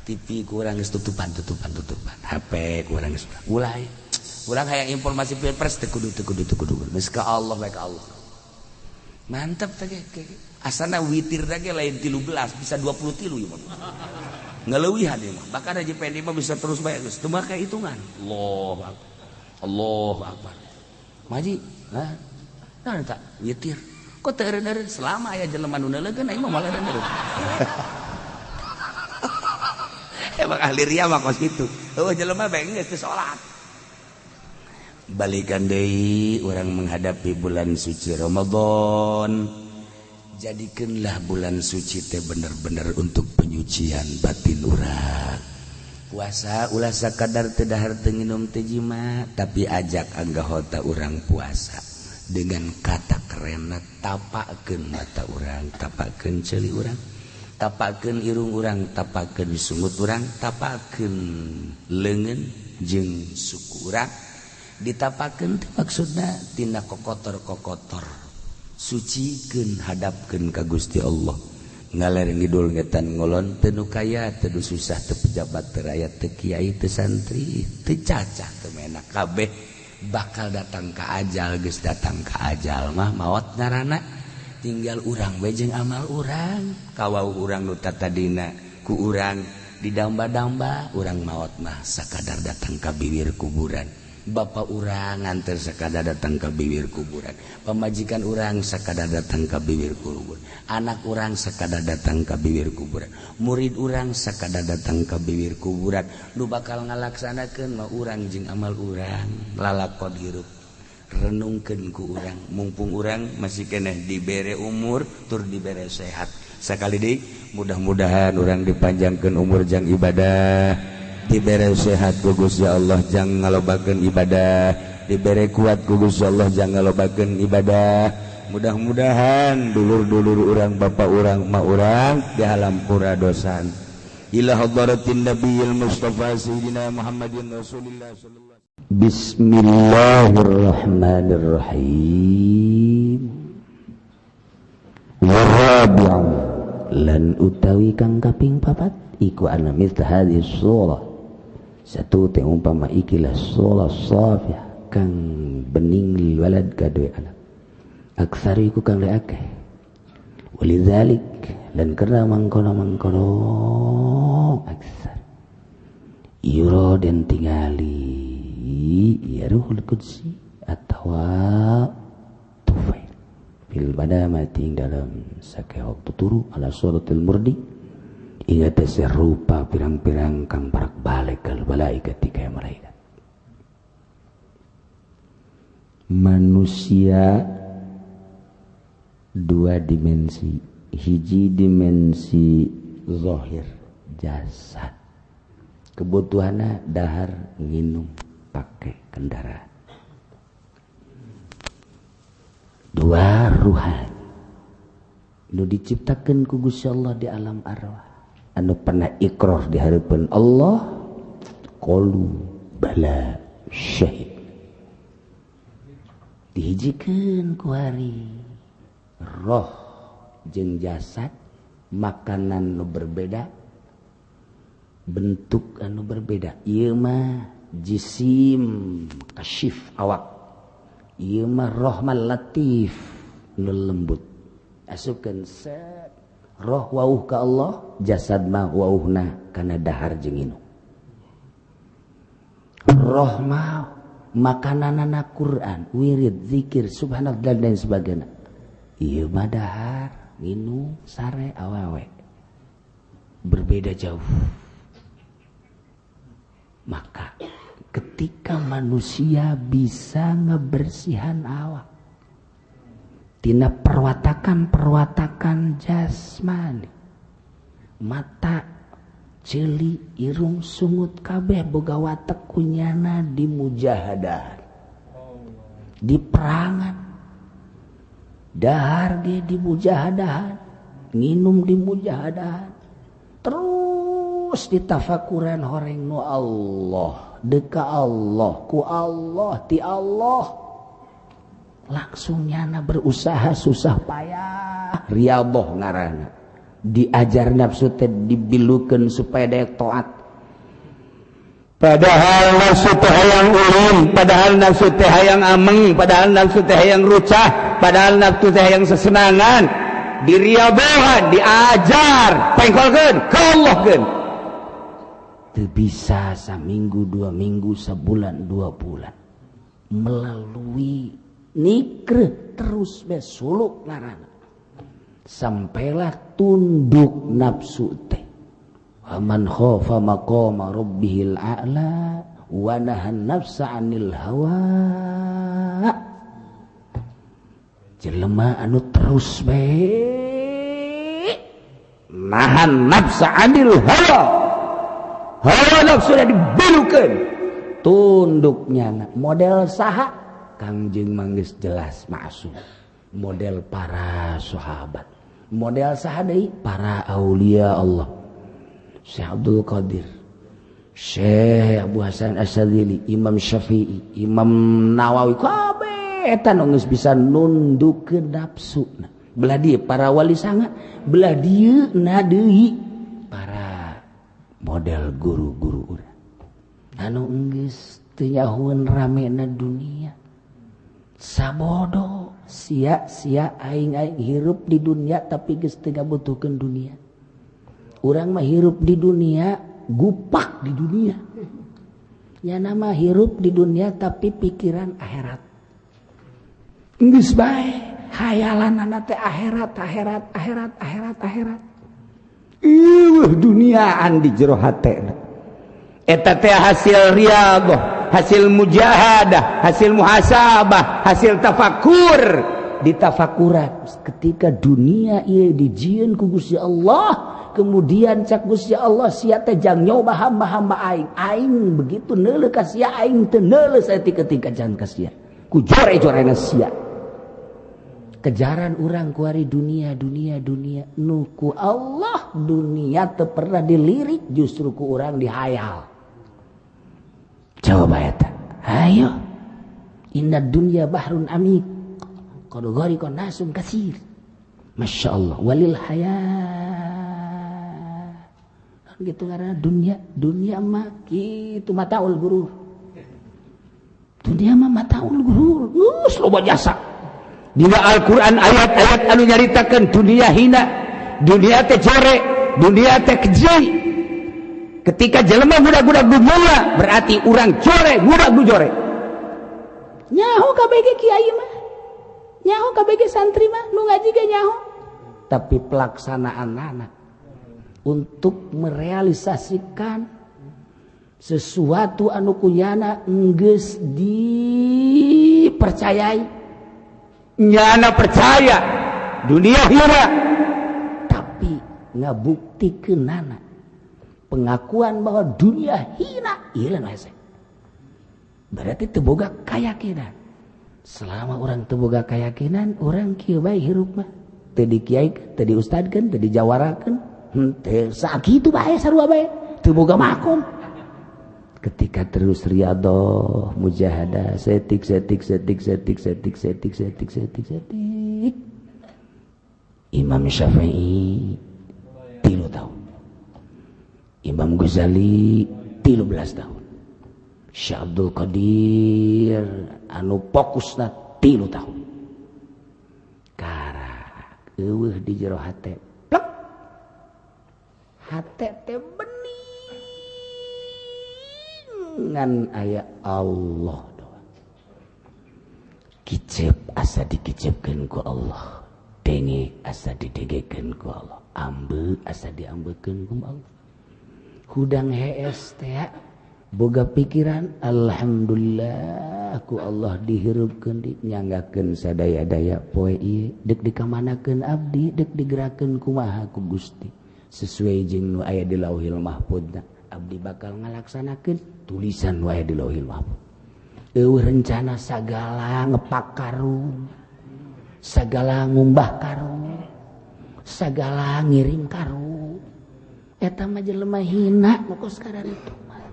TV kurang geus tutupan tutupan tutupan HP kurang geus ulah urang hayang informasi pilpres teu kudu teu kudu teu kudu geus ka Allah bae ka Allah mantap teh asana witir teh lain 13 bisa 23 ieu mah ngaleuwihan ieu mah bahkan Haji Pendi mah bisa terus bae geus teu make hitungan Allahu akbar Allahu akbar. Maji, hah? Nah, tak witir. Kok teu eureun-eureun selama aya jelema nu neuleukeun aing mah moal eureun-eureun. Emang ahli ria mah kos kitu. Heueuh jelema bae geus teu salat. Balikan deui urang menghadapi bulan suci Ramadan. Jadikeunlah bulan suci teh bener-bener untuk penyucian batin urang. Puasa ulah sakadar teu dahar teu nginum teu jima, tapi ajak anggota urang puasa. Dengan kata kerenna tapakeun mata urang, tapakeun ceuli urang, tapakeun irung urang, tapakeun sungut urang, tapakeun leungeun jeung suku urang. Ditapakeun teh maksudna tina kokotor-kokotor, sucikeun, hadapkeun ka Gusti Allah. Ngaler ngidul ngetan ngolon, teu nu kaya teu nu susah, teu pejabat teu rakyat, teu kiai teu santri, teu cacah teu menak, kabeh bakal datang ka ajal. Geus datang ka ajal mah maot ngaranna, tinggal urang we jeung amal urang. Kawau urang nu tatadina ku urang didamba-damba, urang maot mah sakadar datang ka bibir kuburan. Bapak urang nganter sakadar datang ke bibir kuburan, pamajikan urang sakadar datang ke bibir kuburan, anak urang sakadar datang ke bibir kuburan, murid urang sakadar datang ke bibir kuburan. Nu bakal ngalaksanakeun mah urang jeung amal urang. Lalakon hirup renungkeun ku urang, mumpung urang masih keneh dibere umur tur dibere sehat. Sakali deui mudah-mudahan urang dipanjangkeun umur jang ibadah, dibere sehat ku Gusti Allah jang ngalobakeun ibadah, dibere kuat ku Gusti Allah jang ngalobakeun ibadah. Mudah-mudahan dulur-dulur urang, bapak urang, emak urang dihampura dosan. Ila hadratin nabiyil mustafa sayyidina Muhammadin rasulillah sallallahu. Bismillahirrahmanirrahim. Warabi'u lan utawi kang kaping papat iku ana mithla hadhihi surah, satu teh umpama ikilah surah safiyah kang bening lil walad kadue anak, aksar iku kang akeh. Walidzalik lan karena mangkono-mangkono aksar yura den tingali ya ruhul qudsi atawa tufail fil madamati ing dalam sake waktu turu ala suratil murdi ingat rupa pirang-pirang kang parak balik kal malaikat kaya malaikat. Manusia dua dimensi, hiji dimensi zahir jasad, kebutuhanna dahar, nginum, pakai kendaraan. Dua ruhan nu diciptakeun ku Gusti Allah di alam arwah, anu pernah ikrar di hadapan Allah, qalu bala syahid, dihijikeun ku hari roh jeung jasad, makanan nu berbeda, bentuk anu berbeda. Ieu mah jisim kasyif awak, ieu mah roh mah latif nu lembut. Asupkeun set roh wauh ka Allah, jasad mah wauhna kana dahar jeung inum. Roh mah makananana Quran, wirid, zikir, subhanallah dan lain sebagainya. Ieu mah dahar, nginum, sare, awewe. Berbeda jauh. Maka ketika manusia bisa ngebersihan awak tina perwatakan-perwatakan jasmani, mata, ceuli, irung, sungut kabeh boga watek kunyana di mujahadah, di perangan, dahar ge di mujahadahan, nginum di mujahadahan, terus ditafakuran horeng nu Allah, deka Allah, ku Allah, ti Allah. Langsung nyana berusaha susah payah, riyadhah ngaranna. Diajar nafsu teh dibilukeun supaya daek taat. Padahal nafsu teh hayang ulin, padahal nafsu teh hayang ameng, padahal nafsu teh hayang rucah, padahal nafsu teh hayang sesenangan. Diriabohan, diajar, pengkolkeun, ka Allahkeun. Teu bisa saminggu, 2 minggu, sebulan, 2 bulan. Melalui nikreh terus be suluk ngaranna. Sampailah tunduk nafsu teh. Man khafa maqama rabbihil a'la wa nahan nafsa 'anil hawa. Jelema anu terus bae nahan nafsa 'anil hawa. Hawa nafsu dibilukeun. Tunduknya model saha Kangjeng mah geus jelas maksum, model para sahabat, model saha deui, para aulia Allah, Syekh Abdul Qadir, Syekh Abu Hasan Asy-Syadzili, Imam Syafi'i, Imam Nawawi, kabeh eta nu geus bisa nundukkeun nafsu. Belah dieu para wali sanga, belah dieu na deui para model guru-guru urang anu geus teu nyahoeun ramena dunia. Sabodo sia sia aing aing hirup di dunia, tapi geus teu ngabutuhkeun dunia. Urang mah hirup di dunia, gupak di dunia. Ya nama hirup di dunia tapi pikiran akhirat. Geus bae hayalan teh akhirat, akhirat, akhirat, akhirat, akhirat. Ieuh duniaan di jero hate. Eta teh hasil riyadhah, hasil mujahadah, hasil muhasabah, hasil tafakur. Ditafakuran ketika dunia ieu dijieun ku Gusti Allah, kemudian cak Gusti Allah, sia teh jang nyoba hamba-hamba aing. Aing begitu neuleuh ka sia, aing teu neuleuh saeutik ketika jang ka sia. Ku jore-jorena sia. Kejaran urang kuari dunia, dunia, dunia. Nu ku Allah dunia teu pernah dilirik, justru ku urang dihayal. Coba eta. Ayo. Inna dunya bahrun amik. Qad ghariqa nasun katsir. Masya Allah. Walil hayat. Gitu karena dunia, dunia mah kitu mataul gurur. Dunia mah mataul gurur. Geus loba jasa. Dina Al-Qur'an ayat-ayat anu nyaritakeun dunia hina, dunia teh jore, dunia teh keji. Ketika jelema budak-budak dunia berarti urang jore, budak jore. Nyaho KBG kiai mah. Nyaho KBG santri mah, nu ngaji ge nyaho. Tapi pelaksanaan anak untuk merealisasikan sesuatu anu kunyana enggeus dipercayai. Nyana percaya dunia hina, tapi ngabuktikeunana pengakuan bahwa dunia hina ieu hese. Berarti teu boga keyakinan. Selama orang teu boga keyakinan, orang kieu bae hirup mah. Teu dikiaikeun, teu diustadkeun, teu dijawarakeun, henteu sakitu bae sarua bae, teu boga makom. Ketika terus riyadhah, mujahadah, setik setik setik setik setik setik setik setik setik. Imam Syafi'i 3 tahun. Imam Ghazali 13 tahun. Syekh Abdul Qadir anu fokusna 3 tahun. Karak eueuh di jero hate. Plek. Hate teh bening ngan aya Allah doang. Kicep asa dikicepkeun ku Allah, denge asa didengekeun ku Allah, ambe asa diambekeun ku Allah. Hudang hees teh boga pikiran alhamdulillah ku Allah dihirupkeun, dinyanggakeun sadaya-daya poe ieu, deuk dikamanakeun abdi, deuk digerakeun kumaha ku Gusti sesuai jeung nu aya di Lauhil Mahfudna. Abdi bakal ngalaksanakeun tulisan nu aya di Lauhil Mahfud. Eueuh rencana sagala ngepak karung, sagala ngumbah karung, sagala ngiring karung. Eta mah jelema hina nu kos kararitu mah.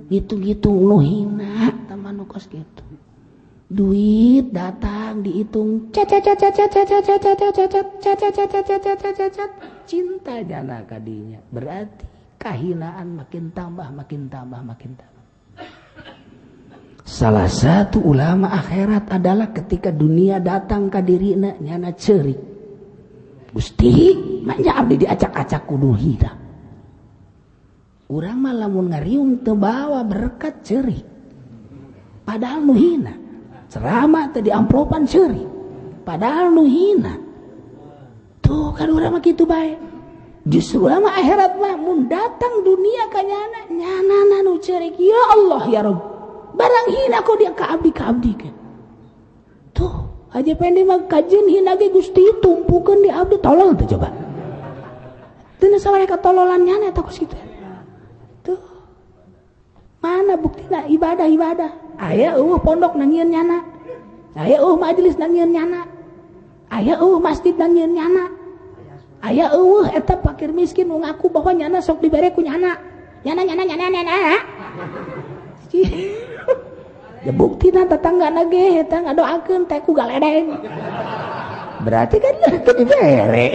Ngitung-ngitung nu hina eta mah nu kos kitu. Duit datang dihitung cacat cacat cacat cacat cacat cacat cacat cacat cacat cacat, cinta jana kadinya. Berarti kahinaan makin tambah, makin tambah, makin tambah. Salah satu ulama akhirat adalah ketika dunia datang ka dirina nyana ceurik. Gusti, manya abdi diacak-acak kudu hina. Urang mah lamun ngariung teu bawa berkat ceurik. Padahal nu hina. Ceramah teh di amplopan ceurik. Padahal nu hina. Tuh kan urang mah kitu bae. Justru ulama akhirat mah mun datang dunia ka nyana, nyana nu ceurik, ya Allah ya Rabb. Barang hina kok dia ka abdi ka abdi kan. Tuh, aja pendek mah kajeun hina ge Gusti tumpukeun di abdi, tolol teh coba. Teu sabareh katololan nyana eta kos kitu. Tuh. Mana buktina ibadah-ibadah? Aya eueuh pondok na nyieun nyana. Aya eueuh majelis na nyieun nyana. Aya eueuh masjid na nyieun nyana. Aya eueuh eta fakir miskin nu ngaku bahwa nyana sok dibere ku nyana. Nyana nyana nyana nyana. Ya buktina tetanggana ge eta ngadoakeun teh ku galedeng. Berarti kan teu dibere.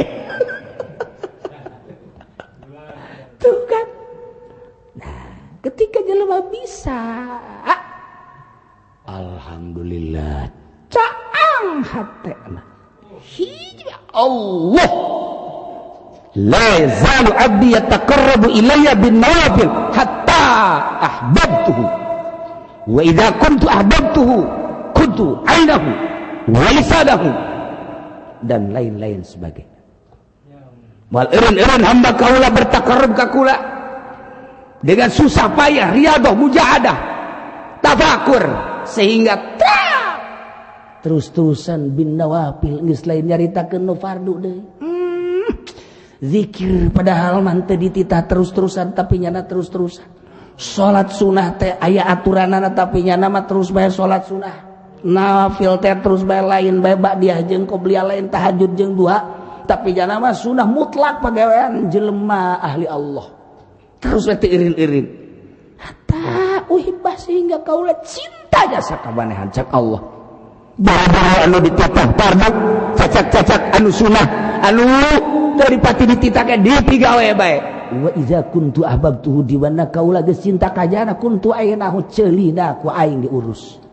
Tuh kan. Nah, ketika jelema bisa, alhamdulillah, caang hate mah. Hiji Allah. La yazalu abdi yataqarrabu ilayya bin nawafil hatta ahbabtuhu. Wa idza kuntu ahbabtuhu kuntu ainahu wa lisanahu dan lain-lain sebagainya. Wal eureun-eureun hamba kaula bertaqarrub ka kula dengan susah payah, riadah, mujahadah, tafakur sehingga terus-terusan bin nawafil geus lain nyaritakeun nu fardu deui. Zikir padahal mah teu dititah terus-terusan tapi nyana terus-terusan. Salat sunah teh aya aturanana tapi nyana mah terus bae salat sunah. Nawafil teh terus bae lain bae ba'diyah jeung qobliyah lain tahajud jeung duha tapi nyana mah sunah mutlak pagawean jelema ahli Allah. Terus bae teu irin-irin. Hatta uhibbah sehingga kaula cinta jasa ka manehan cak Allah. Bara-bara anu dititah fardu, cacak-cacak anu sunah, anu teripati dititahke dipigawe bae. Wa iza kuntu ahbabtuhu di mana kaula geus cinta ka jana kuntu ainahu ceulina ku aing diurus.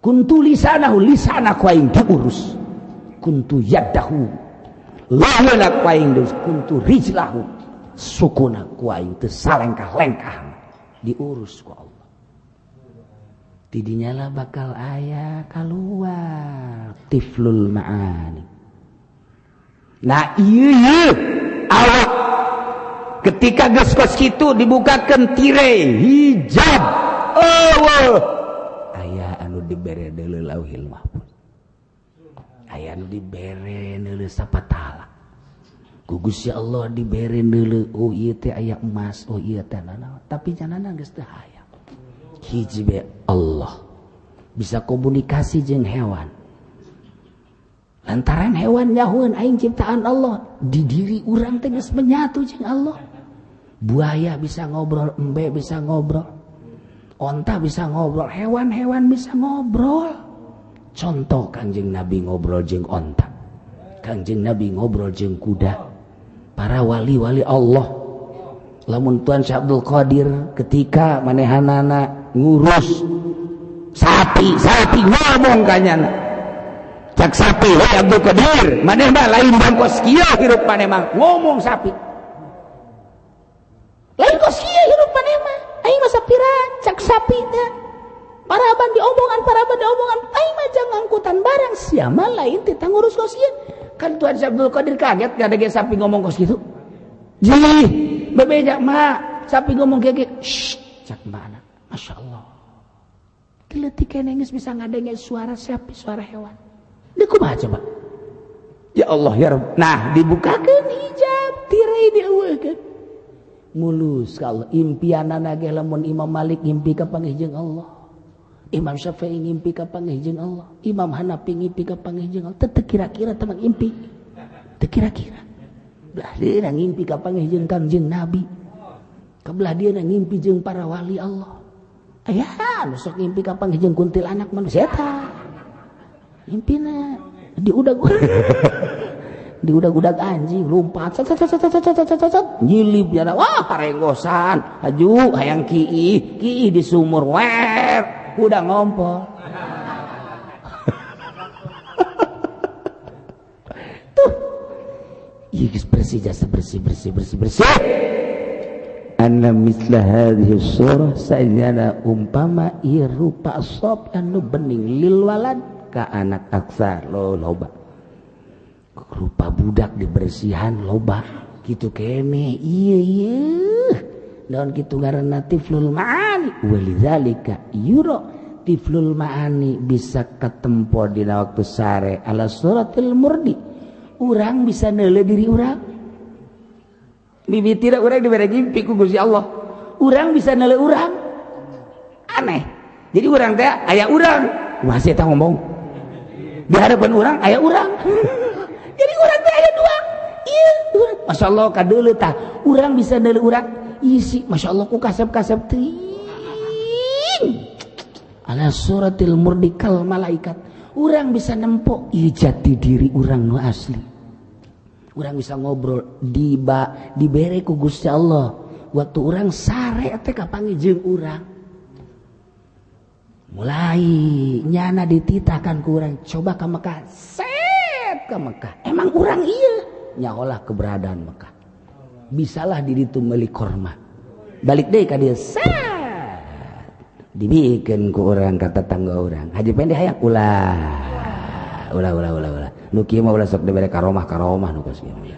Kuntu lisanahu lisana ku aing diurus. Kuntu yadahu laweuna ku aing diurus. Kuntu rijlahu sukuna ku aing teu salengkah-lengkah diurus ku Allah. Tidinya lah bakal aya keluar tiflul ma'ani. Nah iya awak ketika geus kos kitu dibukakeun tirai hijab. Eueuh aya anu dibere deuleu lauhil mahfuz. Aya anu dibere neuleu sapatala. Ku Gusti Allah dibere neuleu oh ieu teh aya emas, oh ieu teh nanaon, tapi janana geus teu hayang. Hiji be Allah bisa komunikasi jeung hewan. Lantaran hewan nyahueun aing ciptaan Allah, di diri urang teh geus menyatu jeung Allah. Buaya bisa ngobrol, embe bisa ngobrol, onta bisa ngobrol, hewan-hewan bisa ngobrol. Contoh Kangjeng Nabi ngobrol jeung onta, Kangjeng Nabi ngobrol jeung kuda, para wali-wali Allah. Lamun Tuan Syekh Abdul Qadir ketika manehanana ngurus sapi, sapi ngomong kanyana. Cak sapi, "Hei Abdul Qadir, maneh mah lain bangkos kieu hirup maneh mah." Ngomong sapi. Lain kos kieu hirup maneh mah. Aing mah sapira cak sapi teh. Paraban diomongan, paraban diomongan, aing mah jang angkutan barang sia mah lain teh ngurus kos kieu. Kan Tuan Syekh Abdul Qadir kaget ngadege sapi ngomong kos kitu. Jih, bebeja mak, sapi ngomong kayak gitu. Shh, cak mana? Masya Allah. Leutik keneh geus bisa ngadenge suara sapi, suara hewan. Deui kumaha coba? Ya Allah ya Rabb. Nah, dibukakeun hijab, tirai dieuweuhkeun. Mulus ka Allah. Impianana ge lamun Imam Malik ngimpi kapanggih jeung Allah. Imam Syafi'i ngimpi kapanggih jeung Allah. Imam Hanafi ngimpi kapanggih jeung Allah. Teu kira-kira teman impi. Teu kira-kira. Belah dia ngimpi kapanggih jeung Kangjeng Nabi. Kabelah dia ngimpi jeung para wali Allah. Aya nu sok ngimpi kapanggih jeung kuntilanak manusia eta. Impina diudag diudag-udag anjing lompat sat sat sat sat sat sat sat nyilip jana wah harenggosan aju hayang kiih kiih di sumur wer udah ngompol. Tuh ieu geus bersih jasa bersih bersih bersih bersih. Anna misla hadhihi surah sajana umpama ieu rupa sop anu bening lil walad ka anak aksar lo loba rupa budak dibersihan loba gitu kene iya iya naon kitu ngaranna tiflul ma'ani walidzalika yuro tiflul ma'ani bisa katempo dina waktu sare ala suratil murdi. Urang bisa neuleuh diri urang mimiti urang dibere ngimpi ku Gusti Allah, urang bisa neuleuh urang aneh. Jadi urang teh aya urang, masih eta ngomong. Di hadapan urang aya urang. Jadi urang teh aya dua. Ieu urang. Masya Allah kadeuleu tah. Urang bisa deuleu urang isi Masya Allah ku kasep-kasep teuing. Ala suratil murdikal malaikat. Urang bisa nempok ieu jati diri urang nu asli. Urang bisa ngobrol dibere ku Gusti Allah. Waktu urang sare teh kapanggih jeung urang. Mulai nyana dititahkan ku urang coba ka Mekah, set ka Mekah. Emang urang ieu nyaholah keberadaan Mekah. Bisalah di ditu meuli korma. Balik deui ka dieu set. Dibikeun ku urang ka tetangga urang. Haji Pendi hayang ulah. Ulah ulah ulah ulah. Nu kieu mah ulah sok dibere karomah-karomah nu kos kieu mah.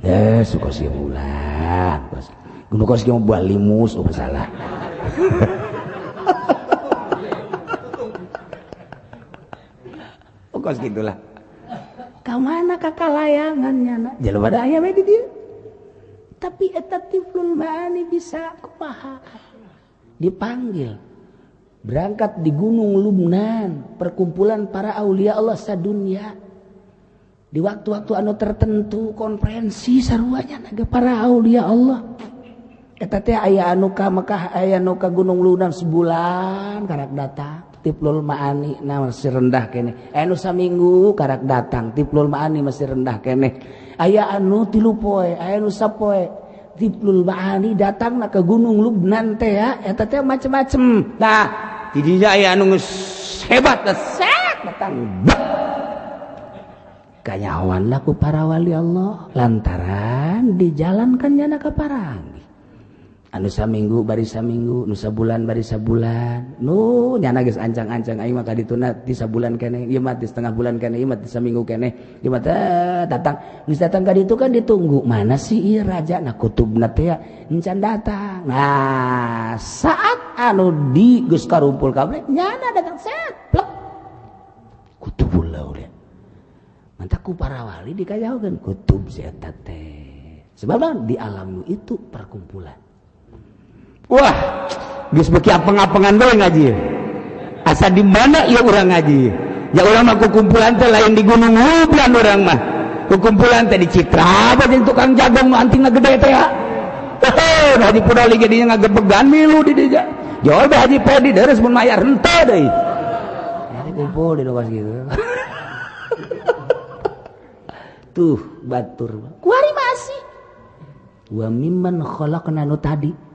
Eh, kos kieu ulah. Kos nu kos kieu mah buah limus oh masalah. Oh kos gitulah. Ka mana kakalayangan nyana? Jelema da aya we di dieu. Tapi eta tiflul maani bisa kumaha? Dipanggil. Berangkat di Gunung Lubnan, perkumpulan para aulia Allah sadunia. Di waktu-waktu anu tertentu konferensi saruanya naga para aulia Allah. Eta teh aya anu ka Mekah, aya anu ka Gunung Lubnan sebulan karak datang. Tiflul maani na masih rendah keneh. Aya anu saminggu karak datang, tiflul maani masih rendah keneh. Aya anu 3 poe, aya anu sapoe. Tiflul maani datang na ke Gunung Lubnan teh ya, eta teh macem-macem. Nah, didinya aya anu geus hebat set datang. Kanyawan lah ku para wali Allah lantaran dijalankan nyana ka parangi. Anu saminggu bari saminggu, nu sabulan bari sabulan. Nu nyana geus ancang-ancang aing mah ka dituna ti sabulan keneh, ieu mah ti setengah bulan keneh, ieu mah ti saminggu keneh. Ieu mah datang. Geus datang ka ditu kan ditunggu. Mana sih ieu raja na kutubna teh encan datang. Nah, saat anu di geus karumpul kabeh nyana datang set plek. Kutubul aulia. Mantak ku para wali dikajauhkeun kutub si eta teh. Sebab di alam itu perkumpulan. Wah, geus beuki apeng-apengan bae ngaji. Asa di mana ieu urang ngaji? Ya urang mah kukumpulan teh lain di Gunung Lubnan urang mah. Kukumpulan teh di Citra bae jeung tukang jagong nu antingna gede teh ya. Heh, Haji Pudoli ge dinya ngagebegan milu di dinya. Jol bae Haji Pedi deres mun mayar henteu deui. Ya kumpul di lokasi gitu. Tuh batur. Kuari masih. Wa mimman khalaqna nu tadi.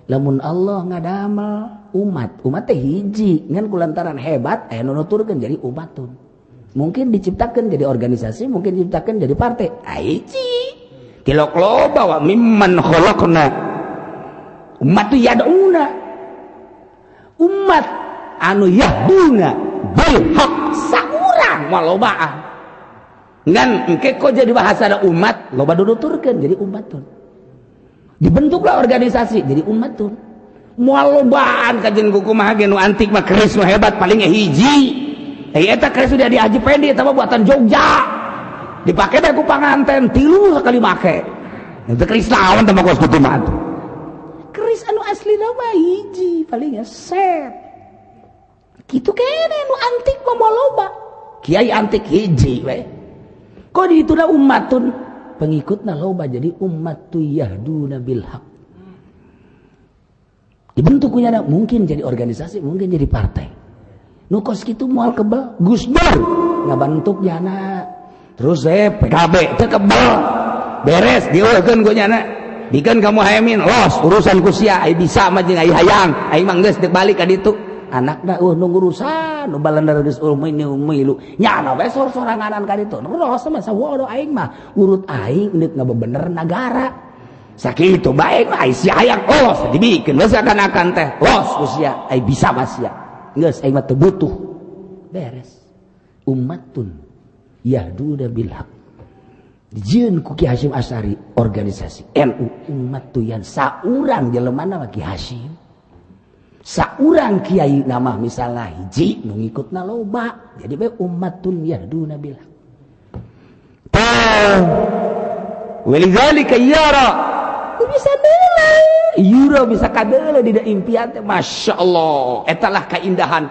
Lamun Allah ngadamel umat, umat teh hiji ngan kulantaran hebat aya nu nuturkeun jadi umatun. Mungkin diciptakeun jadi organisasi, mungkin diciptakeun jadi partai. Hiji. Tilok loba wa mimman khalaqna. Umat tu yad'una. Umat anu yahduna bil haq saurang moal lobaan. Ngan engke kok jadi bahasa ada umat, loba nuturkeun jadi umatun. Dibentuklah organisasi jadi umat tuh moal lobaan kajian kumaha ge nu antik mah keris nu hebat paling hiji. Eta keris sudah di Haji Pendi eta mah buatan Jogja. Dipake bae ku panganten 3 sekali make. Itu keris lawan teh mah kos kitu mah. Keris anu asli mah hiji paling set. Kitu kene nu antik mah moal loba. Kiai antik hiji we. Kok dituna umatun pengikutna loba jadi umat tu yahduna bil haq. Dibentuk kunyana mungkin jadi organisasi, mungkin jadi partai. Nu kos kitu moal kebel Gus Dur ngabentuk jana. Terus PKB teu kebel. Beres dieuhkeun ku nyana. Bikeun ka Muhaimin los urusan ku sia ai bisa mah jeung ai hayang, aing mah geus deuk balik ka ditu. Anakna nu ngurusan nu balendar geus milu nyana we sor-soranganan ka ditu. Los mah sawodo aing mah urut aing deuk ngabebener nagara. Sakitu bae mah ai si hayang los dibikeun we sakan-akan teh los ku sia ai bisa mah sia. Geus aing mah teu butuh. Beres. Ummatun yahduna bil haq. Dijieun ku Ki Hasyim Asy'ari organisasi NU umat tuyan saurang jelemana mah Ki Hasyim. Saurang kiai nama misalnya hiji nu ngikutna loba. Jadi bae ummatun yahduna bil haq. Walidzalika yara bisa nilai Euro bisa kadeuleu di impian teh, Masya Allah. Etalah keindahan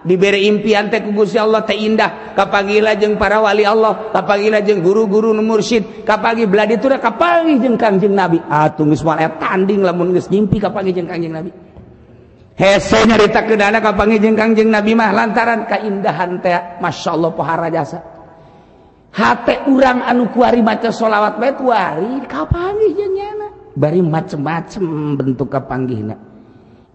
diberi impian teh ku Gusti Allah teh indah. Kapanggih jeung para wali Allah, kapanggih jeung guru-guru nu mursyid, kapanggih belah ditu kapanggih jeung Kangjeng Nabi. Atuh geus moal tanding lamun geus ngimpi kapanggih jeung Kangjeng Nabi. Hese nyaritakeun kapanggih jeung Kangjeng Nabi mah lantaran kaindahan teh Masya Allah pohara jasa. Hate urang anu kuari maca sholawat bae kuari kapanggih jeung nyana. Bari macem-macem bentuk kapanggihna.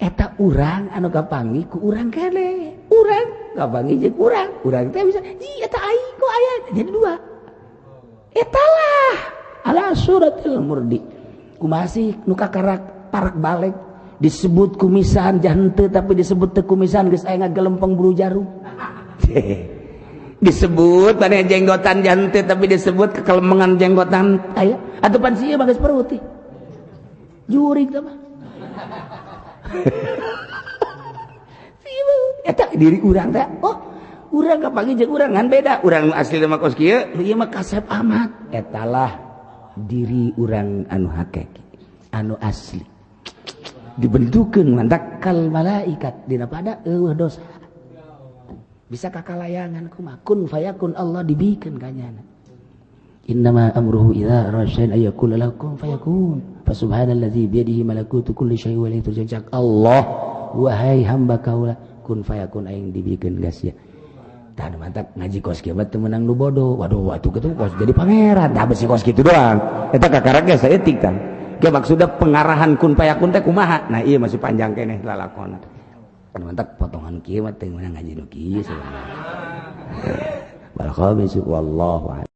Eta urang anu kapanggih ku urang kene. Urang kapanggih jeung urang. Urang teh bisa ih eta aing kok aya jadi dua. Etalah ala suratil murdi. Kumaha sih nu kakarak parak balik disebut kumisan jahenteu tapi disebut teu kumisan geus aya ngagelempeng buru jarum. Disebut maneh jenggotan jahenteu tapi disebut kekelemengan jenggotan aya atuh pan sieun mah geus perutih. Jurig teh mah. Eta diri urang teh oh urang kapanggih jeung urang ngan beda urang nu asli mah kos kieu ieu mah kasep amat. Etalah diri urang anu hakiki anu asli dibentukeun mantak kal malaikat dina pada eueuh dosa bisa kakalayangan kumaha kun fayakun Allah dibikeun ka nyana. Innama amruhu idza arada syai'an ay yaqula lahu kun fayakun. Fa subhanallazi biyadihi malakutu kulli syai'in wa ilaihi turja'un. Allah wahai hamba kaula kun fayakun aing dibikeun gas ya. Tah mantap ngaji kos kieu mah teu meunang nu bodoh. Waduh atuh kitu kos jadi pangeran. Tah besi kos kitu doang. Eta kakarak ge saeutik tah. Ge maksudna pengarahan kun fayakun teh kumaha? Nah ieu masih panjang keneh lalakona. Mantap potongan kieu mah teu meunang ngaji nu kieu sebenarnya. Wal khamis wallahu a'lam.